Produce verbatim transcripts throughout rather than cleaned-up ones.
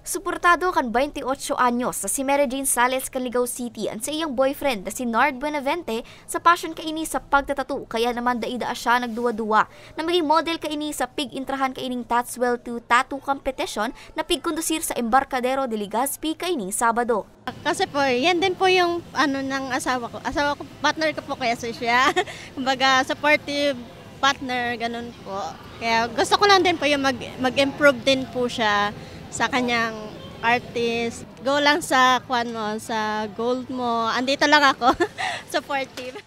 Suportado kan twenty-eight anyos na si Mary Jane Sales kan Ligao City an saiyang boyfriend na si Nard Buenavente sa passion kaini sa pagtatattoo, kaya naman dai daa siya nagduwa-duwa na maging model kaini sa pig-intrahan kaining Tatswell two Tattoo Competition na pigkondusir sa Embarcadero de Legazpi kaining Sabado. Kasi po, yan din po yung ano ng asawa ko. Asawa ko, partner ko po kaya siya. Kumbaga, supportive partner, ganun po. Kaya gusto ko lang din po yung mag, mag-improve din po siya sa kanyang artist. Go lang sa kwan mo, sa gold mo. Andito lang ako. Supportive.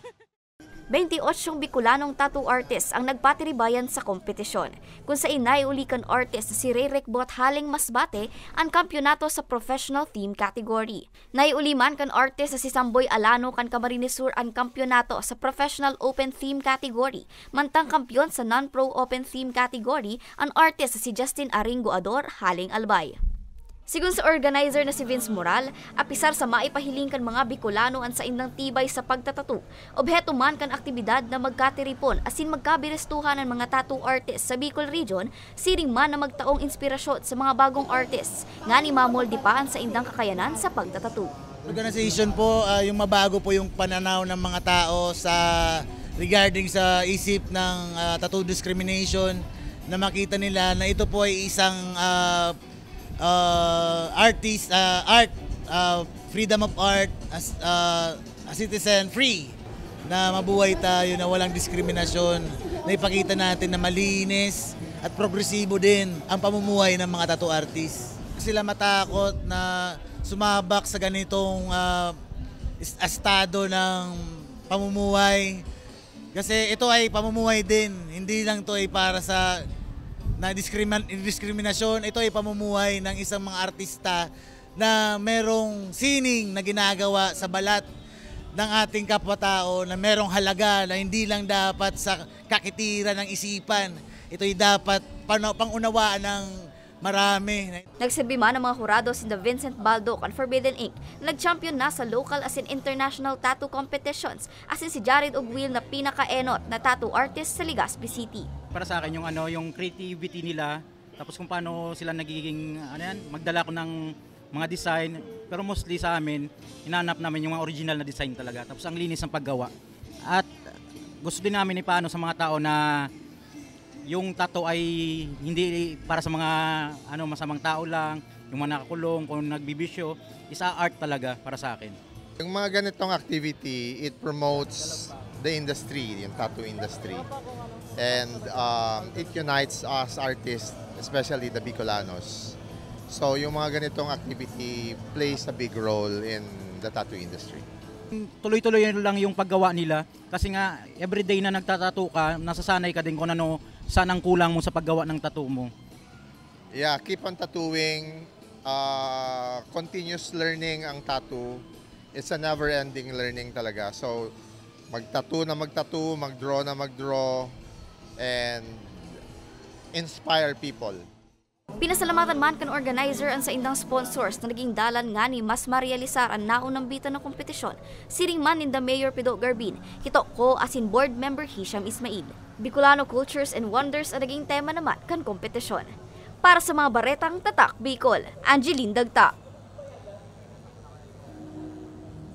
Twenty-eight Bicolanong tattoo artists ang nagpatiribayan sa kompetisyon, kung sain naiuli kan artist na si Ray Recbot haling Masbate an kampyonato sa professional theme category. Naiuli man kan artist na si Samboy Alano kan Camarines Sur an kampyonato sa professional open theme category, mantang kampyon sa non-pro open theme category an artist na si Justin Aringo Ador haling Albay. Sigon sa organizer na si Vince Moral, apisar sa maipahiling kan mga Bicolano an saindang tibay sa pagtatattoo, obheto man kan aktibidad na magkatiripon asin magkabirestuhan an mga tattoo artist sa Bicol Region, siring man na magtaong inspirasyon sa mga bagong artists ngani mamolde pa an saindang kakayanan sa pagtatattoo. Organization po, ah, yung mabago po yung pananaw ng mga tao sa, regarding sa isip ng, ah, tattoo discrimination, na makita nila na ito po ay isang, ah, ah, artist, ah, art, ah, freedom of art, as, ah, a citizen free, na mabuhay tayo na walang diskriminasyon, na ipakita natin na malinis at progresibo din ang pamumuhay ng mga tattoo artist. Sila matakot na sumabak sa ganitong, ah, is-, estado ng pamumuhay. Kasi ito ay pamumuhay din, hindi lang to ay para sa na diskrima-, diskriminasyon, ito ay pamumuhay ng isang mga artista na merong sining na ginagawa sa balat ng ating kapwa-tao na merong halaga na hindi lang dapat sa kakitiran ng isipan. Ito'y dapat pana-, pang-unawaan ng marami. Nagsirbi man ang mga hurado sinda Vincent Baldo kan Forbidden Ink na nag-champion na sa local asin international tattoo competitions, asin si Jared Ugwil na pinakaenot na tattoo artist sa Legazpi City. Para sa akin, yung ano, yung creativity nila, tapos kung paano sila nagiging, ano yan, magdala ko ng mga design, pero mostly sa amin, hinanap namin yung mga original na design talaga. Tapos ang linis ng paggawa. At gusto din namin ipaano sa mga tao na yung tattoo ay hindi para sa mga, ano, masamang tao lang, yung mga nakakulong, kung nagbibisyo, isa art talaga para sa akin. Yung mga ganitong activity, it promotes the industry, yung tattoo industry. And, um, it unites us artists, especially the Bicolanos. So, yung mga ganitong activity plays a big role in the tattoo industry. Tuloy-tuloy lang yung paggawa nila kasi nga everyday na nagtatato ka, nasasanay ka din kung ano, saan ang kulang mo sa paggawa ng tattoo mo. Yeah, keep on tattooing. Ah, continuous learning ang tattoo. It's a never-ending learning talaga. So, magtattoo na magtattoo, mag-draw na mag-draw, and inspire people. Pinasalamatan man kan organizer an saindang sponsors na naging dalan ngani mas marealisar an naunambitan na kompetisyon, siring man ninda Mayor Pido Garbin, Kito Co asin Board Member Hisham Ismail. Bicolano Cultures and Wonders an naging tema naman kan kompetisyon. Para sa mga baretang Tatak Bicol, Angeline Dagta.